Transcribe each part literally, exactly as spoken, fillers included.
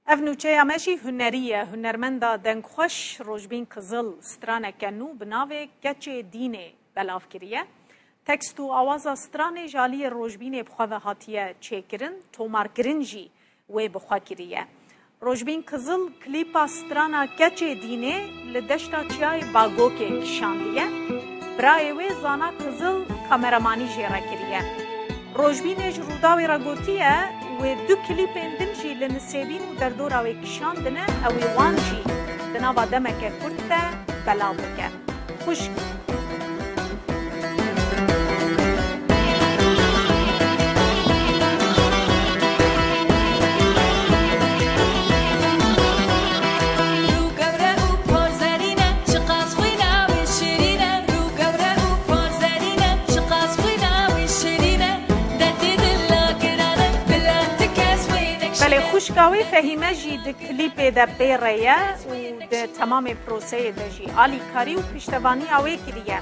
Ev nûçeya me jî hunerî ye. Hunermenda dengxweş Rojbîn Kizil straneke nû bi navê Keçê Dînê belav kiriye. Tekst û awaza stranê ji aliyê Rojbînê bi xwe ve hatiye çêkirin, tomarkirin jî wê bi xwe kiriye. Rojbîn Kizil klîpa strana Keçê Dînê li deşta çiyayê Bagokê kişandiye. Birayê wê Zana Kizil kameramanî jê re kiriye. Rojbînê ji Rûdawê re gotiye, wê du klîpên din jî li Nisêbîn û derdora wê kişandine, ew ê wan jî di nava demeke kurt de belav bike. Xwişk. Rû gewre û porzerîne, çiqas xwîna wî şirîne. Rû gewre û porzerîne, çiqas xwîna wî şirîne. Derdê dila girane, bila ti kes wê nekşîne. Belê, xwişka wê Fehîme jî di klîpê de pê re ye û di temamê proseyê de jî alîkarî û piştevaniya wê kiriye.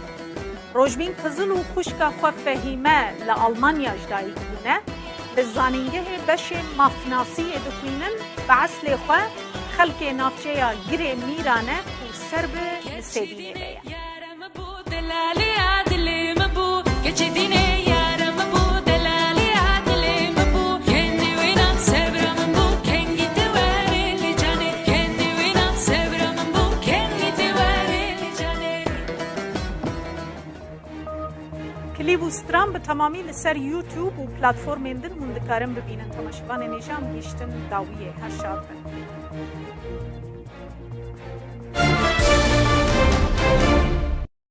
Rojbîn Kizil û xwişka xwe Fehîme li Almanya ji dayik bûne. Li zanîngehê beşê mafnasiyê dixwînin, bi eslê xwe xelkê navçeya Girê Mîran e û ser bi Nisêbînê de ye. Yara min bû, delaliya dilê min bû, Keçê Dînê yara min bû, delaliya dilê min bû, kengî wêna sebra min bû, kengî tu werê li canê, kengî wêna sebra min bû, kengî tu werê li canê. Klîp û stran bi temamî li ser YouTube û platformên din hûn dikarin bibînin. Temaşevanên hêja, em gihîştin dawiyê. Her şad bin.